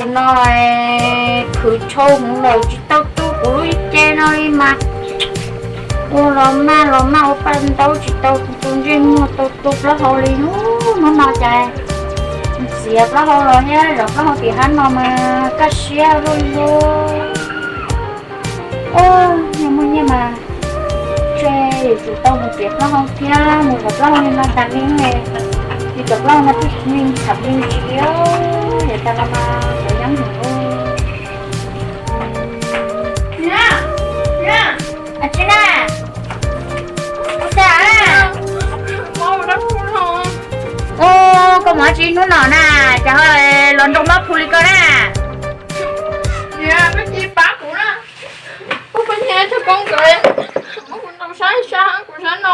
No khwv tshau hwv lawm tsis tau tu kuv lub ib ce no li mas. Ua los maj los maj ua paj ntaub tsis tau tu ntsej muag tau tu plaub hau li. Hnub no cas txiav plaub hau los thiab zov plaub hau tim hab no mas kaj siab luaj li. Yog muaj nyiaj mas ntshe yuav tsum tau mus txiav plaub hau thiab mus zov plaub hau li no tas li. Vim cov plaub hau no twb me ntxham me ntsis li, yog tas los mas kuv nyob mus. Tsis na, ua cas? Koj mus dab tsi hnub no na, cas ho los nroo mob phu li koj na? Niam, koj cia li pab kuv na. Kuv pab niam cov poj nkawd muab kuv ntaus sab sab, kuv sab no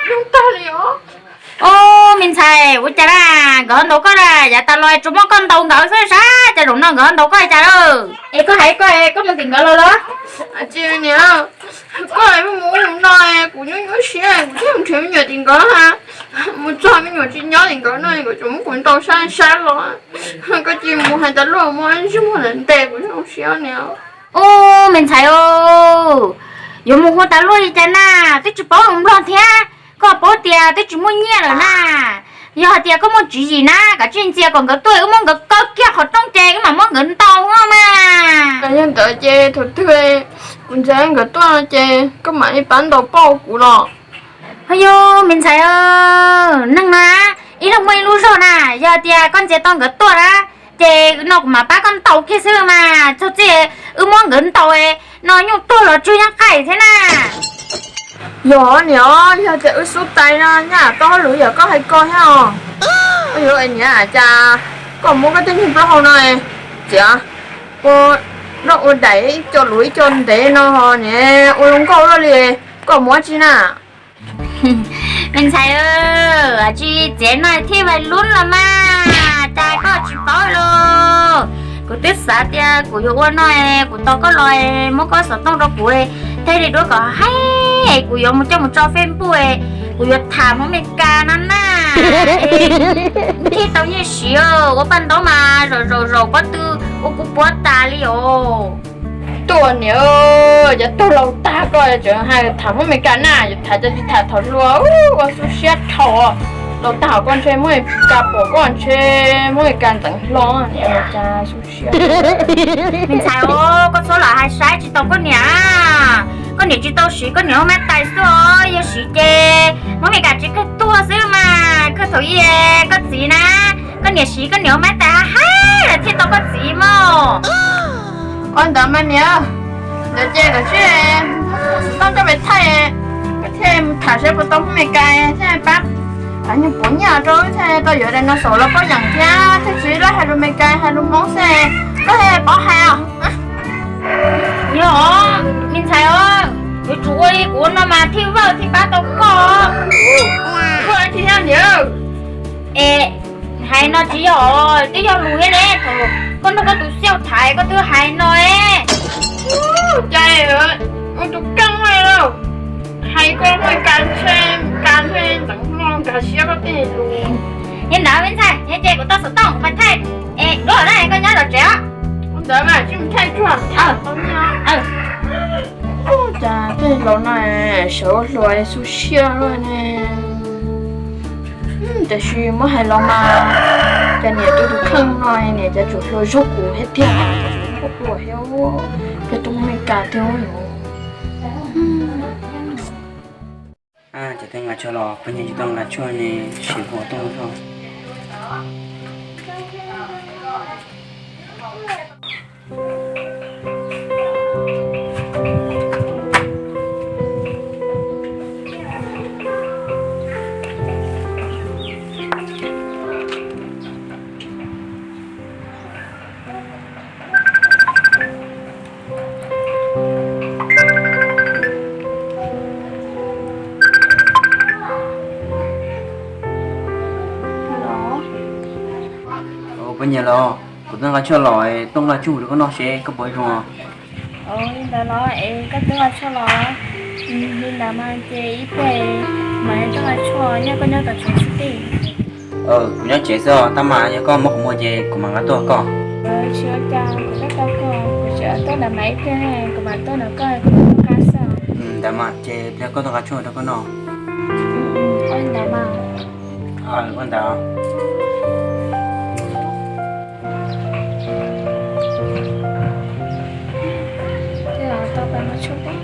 nyooj tag li os. Ob, me ntxhais, ua cas na, nkawd ho ntaus koj na? Yav tas los tsuas muab koj ntaus nkawd xwb, sab cas zaum no nkawd ho ntaus koj li cas lawm? Es koj hais koj, koj mus tim nkawd los los? Tsis, niam, koj mus ua no kuv nyuaj nyuaj siab, kuv thiaj mus nrhiav me nyuam tim nkawd ha. Mus txog me nyuam tsis nyob tim nkawd no, nkawd tsuas muab kuv ntaus sab sab los. Koj cia li mus hais tas luaj, muab ntsej muag ntawm ntes kuv zoo siab niam. Ub, me ntxhais, yuav mus hu tas luaj li cas na? Twb tsis paub hmoob nplog thiab, koj paub tias twb tsis muaj nyiaj lawm na. Yog hais tias koj muaj tswv yim na, kav tsij ntxias kom nkawd tuaj, wb muab nkawd kaw kiag qhov rooj ces wb mam muab nkawd ntaus mas. Yog ntawd ces thaum twg kuv ntxias nkawd tuaj no ces koj mam li pab ntaus pauj kuv los. Ho yog me ntxhais, neeg na, ib leeg muaj ib lub zog na. Yog tias koj ntxias tau nkawd tuaj na, ces no kuv mam pab koj ntaus kiag xwb mas. Txog txij wb muab nkawd ntaus no nyuj tuag los tsug nyob qaij thiab na. Yog niam, yog tias wb xub tais no nyaj tau hauj lwm yam koj hais ko thiab os. Ua yuav niam, cas koj muab koj tej niag plaub hau no txiav ua noj ua daim, ib co luv ib co ntev no ho niam ua zoo nkauj luaj li, koj muab tsi na? Me ntxhais, tsis txiav no thiaj vais lub los mas, cas koj tsis paub los? Kuv twb xav tias kuv yuav ua no, kuv tos koj los muab koj xov tooj rau kuv, thiaj li duab kom haib, kuv yuav mus coj mus tso Facebook, kuv yuav tham hmoob Amelikas no na. Thiaj tau nyiaj siv, ua paj ntaub mas zaum zaum zaum pob tw ua kuv puab tas li os. Tuaj niam, cov tug laus tag koj tseem hais tham hmoob Amelikas na, yuav tham cov tsis tham thaum hluas, ua xub siab dhau. Laus tag hos koj ntshe hmoob Amelikas pom koj ntshe hmoob Amelikas ntxeev hlo, cas xub siab. Me ntxhais, koj txhob lam hais saib tsis tau koj niam. Koj niam tsis tau siv koj niam ua mab tais xwb os, yog siv ces hmoob Amelikas tsis kawg tuag xwb mas, kawg thaum ub koj txiv na. Koj niam siv koj niam ua mab tais haib los thiaj tau koj txiv mog. Ua ntawd mas niam, ntawd ces kom tsij xov tooj coj mus thaij, thiaj mus tham saib puas tau hmoob Amelikas thiaj pab. Nyuag puav nyiaj rau thiaj tau yuav dinosaur los poj yeem thiab, thiaj tsis laj hais lus Amelikas hais lus hmoob xwb, koj thiaj paub hais os. Yog, me ntxhais, yuav tsum ua li kuv ua no mas thiaj vawj thiaj pab tau koj. Koj tsis yog niam. Es hais no tsis yog, twb yog lus thiab ne, thaum koj nrog koj tus xiauj tham koj twb hais no. Cas ua tus keej lawm, hais koj muaj kas ntshe, kas ntshe ntxeev hlo nkag siab koj tej lus. Yog ntawd me ntxhais, yog ces kuv tau xov tooj kuv pais thaij, es duab na koj nyob zov tsev os. Ntawd mas tsis mus thaij tsuag. Cas tej laus no sawv ua hluas xub siab luaj ne. Tiam sis muab hais los mas, cas niam tus tus kheej no niam cas tsuas hluas zog kuv thiab tiag, ua thiab, cas tus Amelikas tiag. Ces twb nqa tshuaj los, poj niam tsis tau nqa tshuaj ne, siv hu tooj tho. Poj niam los, kuv twb nqa tshuaj los, tooj nqa tshuaj rau koj noj seb koj puas zoo. Li ntawd los es koj twb nqa tshuaj los? Li ntawd mas ces ib pliag mam li tuaj nqa tshuaj, nyob koj nyob tom tsev xwb tij. Kuv nyob tsev xwb os, tab mas yog koj muab qhov muag ces kuv mam nqa tuaj koj. Tsis ua cas, kuv tuaj tau koj, kuv tseem tuaj ntawm Maiv ib pliag ne, kuv mam tuaj ntawm koj, kuv tuaj qab xwb. Ntawd mas ces pliag koj tuaj qab tshuaj rau koj noj. Ua li ntawd mas. Ua ntawd. Tau pais muag tshuaj peb.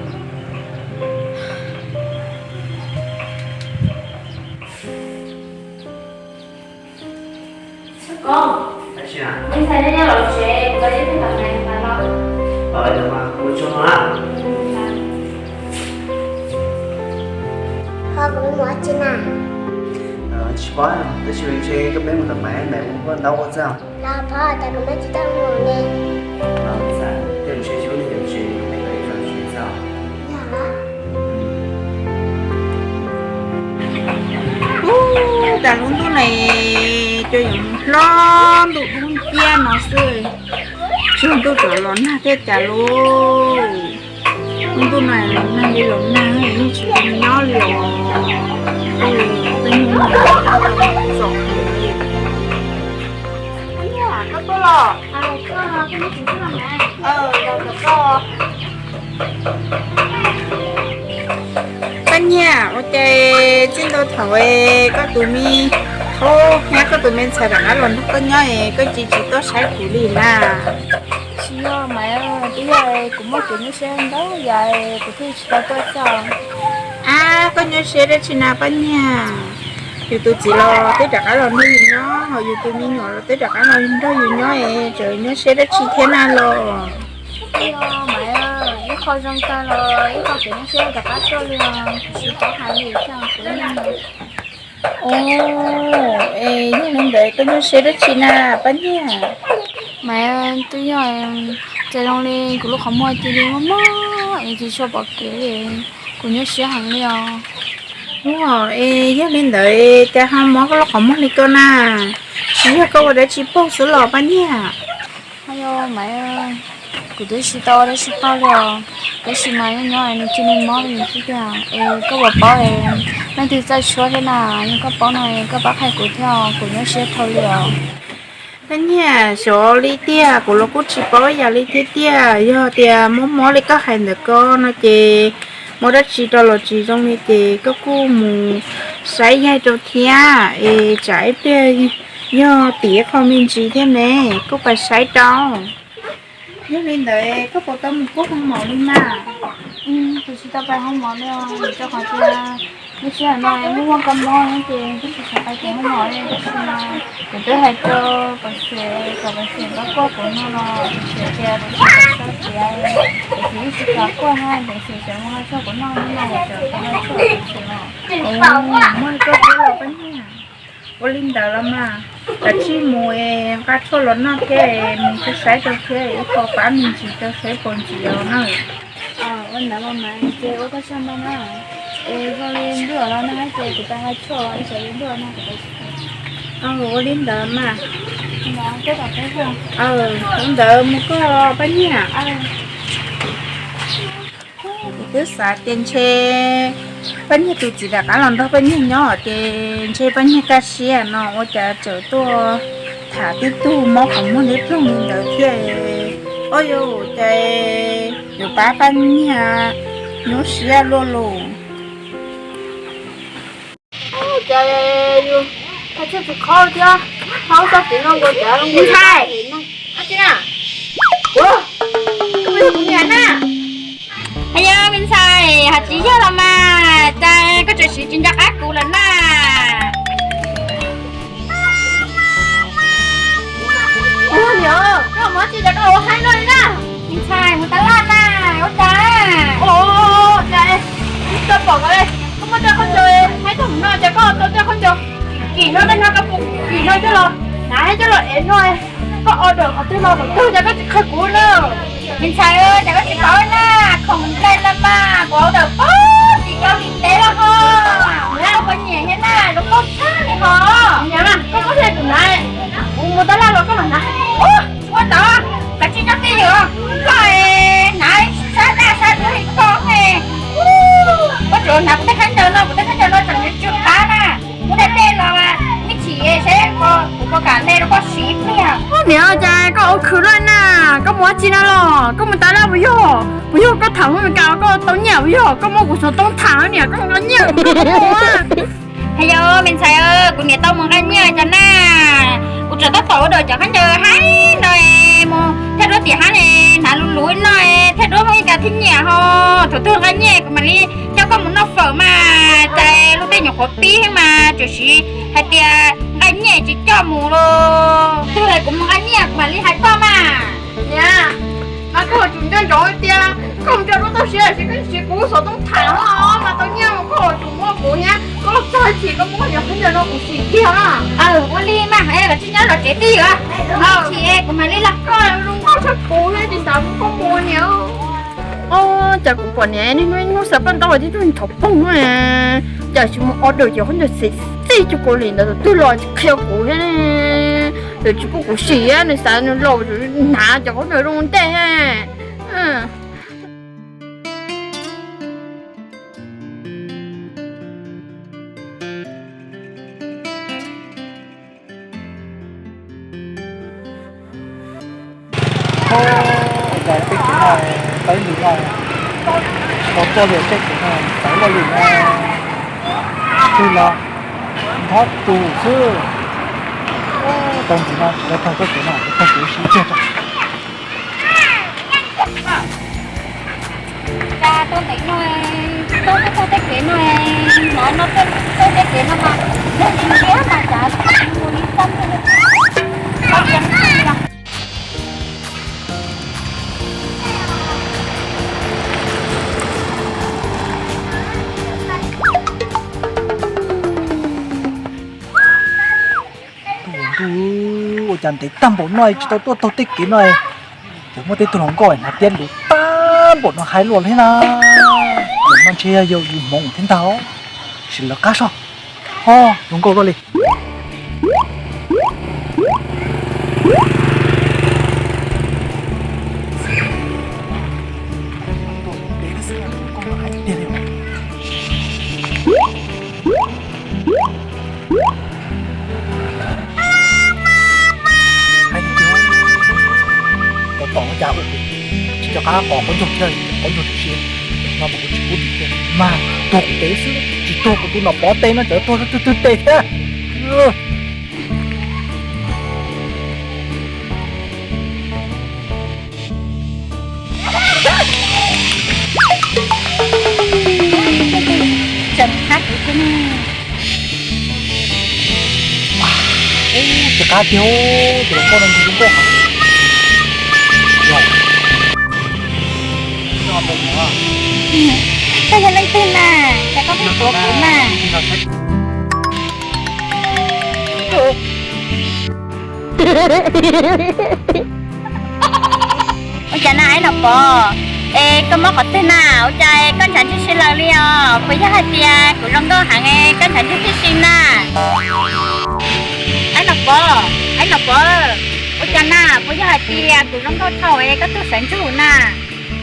Koj, me ntxhais nyob nyob los tsev, kuv tau ib tug ntawm Maiv mas los. Ua li ntawd mas kuv mus tsev no na. Pog, kuv mus ua tsi na? Tsis paub, tab sis ntshe koj peb mus ntawm Maiv, Maiv ua ntaub ua txaj. Los pog, cas kuv peb tsis tau mus ne? Los ntxhais, tej zaum ntshe tsis muaj neeg nyob tsev, peb koj ib tsoom tsev txaj. Ub, cas lub ntuj no cua yuav mus hlob ntuj dub nciab no xwb. Tsis ntuj tseem los nag thiab cas lauj. Lub ntuj no los nag li los nag, yeej tsis nyob li os. Koj tuaj los? Paj Nyiaj, ua cas txij ntua thaum koj tus me tub thiab koj tus me ntxhais rov qab los nrog koj nyob es koj cia li tsis tuaj saib kuv li na? Tsis yog mas, twb yog kuv muaj kev nyuaj siab ntau yam kuv thiaj tsis tau tuaj xwb. Ab, koj nyuaj siab dab tsi na Paj Nyiaj? Yus tus txiv los twb rov qab los nrog yus nyob, ho yus tus me nyuam los twb rov qab los nrog yus nyob es tseem nyuaj siab dab tsi thiab na los? Mas ib qho zoo tag los ib qho kev nyuaj siab rov qab tuaj li os, kuv tsis paub hais li thiab kuv ib leeg. Ov, es yog li ntawd koj nyuaj siab dab tsi na Paj Nyiaj? Mas twb yog cas zoo li kuv lub qhov muag cia li mob mob es tsis tshua pom kev li, kuv nyuaj siab heev li os. Ov, es yog li ntawd cas ho mob koj lub qhov muag li koj na? Tsis yog koj ua dab tsi paug xwb los Paj Nyiaj? Yog mas, kuv twb tsis tau ua dab tsi paug li os, tab sis mas nyob nyob nws cia li mob li xwb tiag. Es koj puas paub leej twg txawj tshuab thiab na? Yog koj paub no koj pab qhia kuv thiab, kuv nyuaj siab dhau li os. Paj Nyiaj, xyov li tiag, kuv los kuj tsis paub ib yam li thiab tiag. Yog tias mob mob li koj hais ntawd ko no ces muaj dab tsi rau los tsis zoo li ces koj kuj mus saib yaig rau thiab es tsam ib pliag yog tim qho me ntsis thiab ne, kuj pab saib rau. Yog li ntawd koj puas tau mus kuaj hoo maum li mas? Kuv tsis tau pais hoo maum li os, rau qhov tias lub sij hawm no muaj muaj kab mob ces kuj tsis xav pais kuaj hoo maum li, tab sis mas kuv twb hais rau Pov Xwm kom Pov Xwm pab kuaj kuv noj los Pov Xwm tias Pov Xwm tsis tau tiav, Pov Xwm yeej tsis kam kuaj na, Pov Xwm tseem mus hau tshuaj kuv noj, hnub no kuv tseem mus hau tshuaj Pov Xwm os. Muaj li koj thiab los Paj Nyiaj. Ua li ntawd los mas, kav tsij mus es nqa tshuaj los noj thiab es mus saib rau thiab ib qho pab me ntsis rau saib puas ntxim os na. Ua ntawd los mas ces ua koj tsaug ntau na. Es zoo li ntuj los nag ces kuv pais hau tshuaj, ib tsam li ntuj los nag kuv pais tsis tau. Ua li ntawd mas. Ua li ntawd mus koj Paj Nyiaj. Kuv twb xav tias ntshe Paj Nyiaj tus txiv rov qab los nrog Paj Nyiaj nyob ces ntshe Paj Nyiaj kaj siab no ua cas tseem tuaj tham tib tug mob qhov muag liab ploog li ntawd thiab. Ua cas yuav pab Paj Nyiaj nyuaj siab luaj lus. Cas yus tsis khob thiab, khob txoj kev no nkaus cas zoo li ntxhais. Ua, koj puas yog kuv niam na? Ayo, me ntxhais, hais tsis yog los mas, cas koj tseem siv tsis nco qab kuv lawm na? Ua niam, koj mus tsis tas koj ua haib no li na. Me ntxhais, mus tab laj na, ua cas? Ua cas koj pom ko, koj muaj tej khaub ncaws haib tag mus no cas koj tau tej khaub ncaws kim no tej no, koj puas kim no coj los hnav coj los ev no? Koj order qhov twg los qhov twg cas koj tsis qhia kuv na? Me ntxhais, cas koj tsis paub na, khoom nplai los mas kuv order poob tim Kaus Lim teb los ho. Koj poj niam thiab na, zoo nkauj tshaj li ho. Niam, koj muab thiaj kuv hnav, kuv mus tab laj los koj mam hnav. Ua ntawd, kav tsij coj twj ywm koj hnav sab daj sab dub li koj ne. Koj tsuas hnav kuv tej khaub ncaws no, kuv tej khaub ncaws no tseem tsw qab na. Kuv dag dej los me chim saib ko, kuv Ua kam ntej rau koj siv ib pliag. Niam, cas koj ua khwv loj na, koj mus ua tsi no los? Koj mus tas laj puas yog? Puas yog koj tham hluas Meskas koj tau nyiaj puas yog? Koj muab kuv xov tooj tham niam, koj mus nqa nyiaj kuv mus. Hais yog me ntxhais, kuv niam tau mus nqa nyiaj cov na, kuv tseem tab tom ua dua cov khaub ncaws haib no, mus thiaj duab tim hab ne, hnav luv luv no, thiaj duab muaj ib kas thib nyiam ho. Thaum twg nqa nyiaj kuv mam li coj koj mus noj fawm mas, cas luag tej nyuam qhuav pib mas tseem siv hais tias nqa nyiaj tsis coj mus los. Twg kuv mus nqa nyiaj kuv mam li hais koj mas. Niam, mas koj ho tsum nco ntsoov tias koj mus nrog duab tau siav, koj siv kuv xov tooj tham mas tau nyiaj, koj ho tsum muab kuv thiab, koj los txog ib chim koj muab cov khaub ncaws no kuv siv kiag. Ua li mas, koj tsis nyob zov tsev twj ywm, kuv mam li los. Koj zoo nkauj tshaj kuv thiab, tsis xav muab koj mus niam. Os, cas kuv pom niam niaj hnub hnub xa plaub ntau tib tug thov poog, cas tsis mus order cov khaub ncaws xim xij cuag Kaus Lim ntawd, tus twg los tsis qhia kuv thiab ne. Tsis pub kuv sim, nws xav nws laus hnav cov khaub ncaws zoo ntej. Ua cas tej kev no tau ib ntus no tsis tau tuaj li, tej kev no txawv luaj li na. Twg los nrhob tus xwb. Tau ntus no lawv taug txoj kev no, lawv taug kev sib kiag rau. Cas tuaj ntawm no, tuaj tuaj taug tej kev no, hnov no tuaj taug tej kev no mas yog li ntawd mas cas mus li xab. Ntuj, ua cas ntev tag npaum no tsis tau tuaj taug tej kev no. Ces muaj tej tug hluas nkauj hnav tiab luv tag npaum no haib luaj thiab na. Zaum no ntshe yog yus hmoov thiab ntag. Sim lawv qab soj. Ho, hluas nkauj luaj li. Hais tias, tom tom cas tsis nco qab qos qaub ncaug thiab, qaub ncaug tsis siab no mas kuv tsis pub dim thiab mas tuag kuv tes xwb, tsis tuag kuv tus nom pov tes no tseem tuag twg twg tes thiab. Tseem hab kuv thiab ne. Tsis qab tiag, tus hluas nkauj no ntshe zoo nkauj heev. Koj yog leej twg na, cas koj pheej tuav kuv na? Ua cas na Aib Nom Pov? Es koj mob qhov twg na? Ua cas koj ntshav ntswg si lawm li os? Puas yog hais tias kuv zoo nkauj heev es koj ntshav ntswg tib si na? Aib Nom Pov, Aib Nom Pov, ua cas na? Puas yog hais tias kuv zoo nkauj dhau es koj tuaj sawv ntsug na?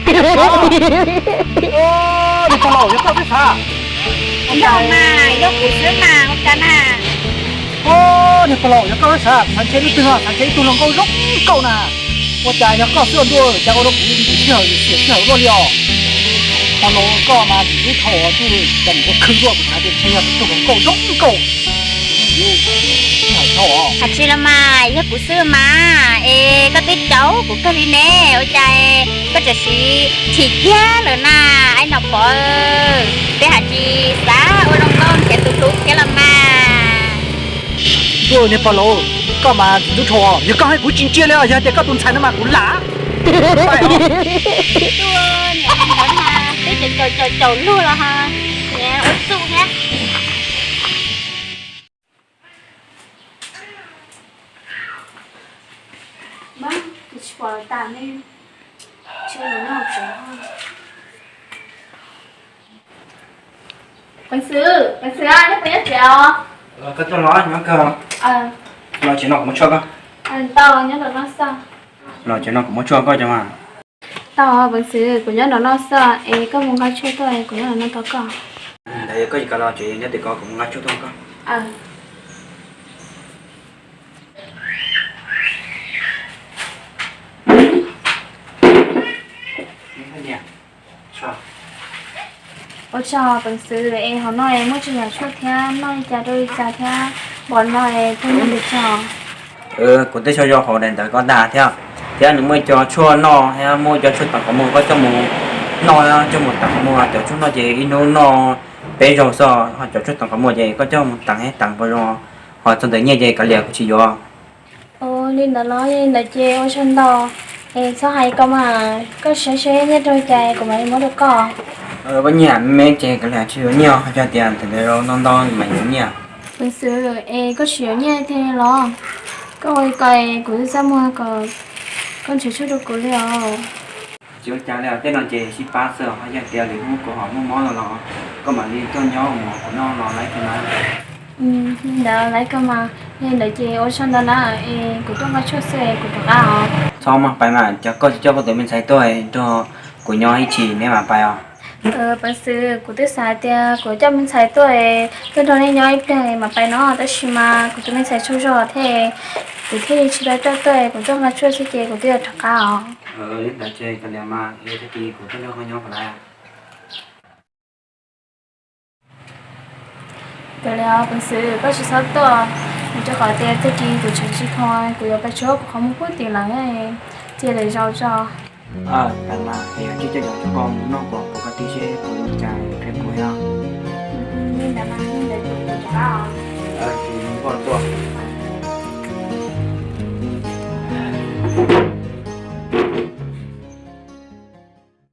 Niag pog laus, yog koj twb xav. Yog mas, yog kuv xwb mas, ua cas na? Niag pog laus, yog koj twb xav, xav ntshe leej twg, xav ntshe ib tug hluas nkauj zoo nkauj na. Ua cas yog koj xwb ua ntuj, cas ua rau kuv sij hawm, xiam sij hawm luaj li os. Pog laus, koj mas tsis hlub dhau ntuj, cas nim ua khwv luaj, kuv xav tias ntshe yog ib tug hluas nkauj zoo nkauj. Sij hawm dhau os. Hais tsis los mas, yog kuv xwb mas, es koj twb caum kuv kawg li ne, ua cas koj tseem siv chim kiag lawm na, Aib Nom Pov? Peb hais tsis xav ua zoo nkauj nrhiav tus hlub thiab los mas. Ntuj, niag pog laus, koj mas txim ntxub dhau, yog koj hais kuv tsis ntsia li os, yog tias koj tus ntxhais no mas kuv lam. Niam ntawd mas twb caum caum caum luag los ho, niam ua txuj thiab. Tsis pom lawv tas ne, tsis los noj tsev. Peev xwm, peev xwm, neb puas nyob tsev os? Koj tuaj los nyob kawg. Los tsev no kuv muab tshuaj koj. Tau, nyob nram no xwb. Los tsev no kuv muab tshuaj koj cov mas. Tau, peev xwm, kuv nyob nram no xwb es koj mus nqa tshuaj tuaj, kuv nyob nram no tos koj. Ntawd koj tsis kam los tsev, nyob tim ko kuv mus nqa tshuaj tuaj koj. Tso peev xwm es hauv no es muaj tsis yam tshuaj thiab noj li cas rau li cas thiab npaum no es thiaj muaj li cas? Kuv twb sau zog hauv daim ntawv koj ntag thiab, thiab nws muaj ib co tshuaj noj thiab muaj ib co tshuaj teem qhov muag koj coj mus noj, coj mus teem qhov muag. Cov tshuaj noj ces ib hnub noj peb zaug xwb, ho cov tshuaj teem qhov muag ces koj coj mus teem thiab teem npaum zoo, ho txog ntawm nyiaj ces kav liam kuv tsis yuav. Ua li ntawd los li ntawd ces ua tsaug ntau, es txhob hais ko mas, koj siv siv nyiaj rau cas kuv mam li muab rau koj. Koj nyiam me ces kav liam tsis yuav nyiaj, ho yog tias thaum ntawd ntau ntau mas yuav nyiaj. Peev xwm es koj tsis yuav nyiaj thiab los? Koj ua li ko kuv twb txaj muag kom koj nrhiav tshuaj rau kuv li os. Tsis ua cas li, tej no ces sib pab xwb, ho yog tias lwm hnub kuv ho muaj mob no los koj mam li tuaj nyob mus kuv noj los laiv kawg mas. Li ntawd laiv kawg mas, li ntawd ces ua tsaug ntau na, es kuv tuaj nqa tshuaj xwb es kuv rov qab os. Txhob maj pais mas, cas koj tsis coj koj tus me ntxhais tuaj nrog kuv nyob ib chim neb mam pais os. Peev xwm, kuv twb xav tias kuv coj me ntxhais tuaj, tuaj nrog nej nyob ib pliag mam pais no, tab sis mas kuv tus me ntxhais tsaug zog thiab, kuv thiaj li tsis tau coj tuaj, kuv tuaj nqa tshuaj xwb ces kuv twb yuav rov qab os. Li ntawd ces kav liam mas, tag kis kuv tuaj nrog koj nyob puas laiv? Kav liam peev xwm, koj tsis txhob tuaj, vim rau qhov tias tag kis kuv tseem tsis khoom, kuv yuav pais tshuab kuv qhov muag pub tim lawv, cia lwm zaus tso. Pais mas, es yog tsis coj cov tshuaj ko mus noj kom puas ko ti seb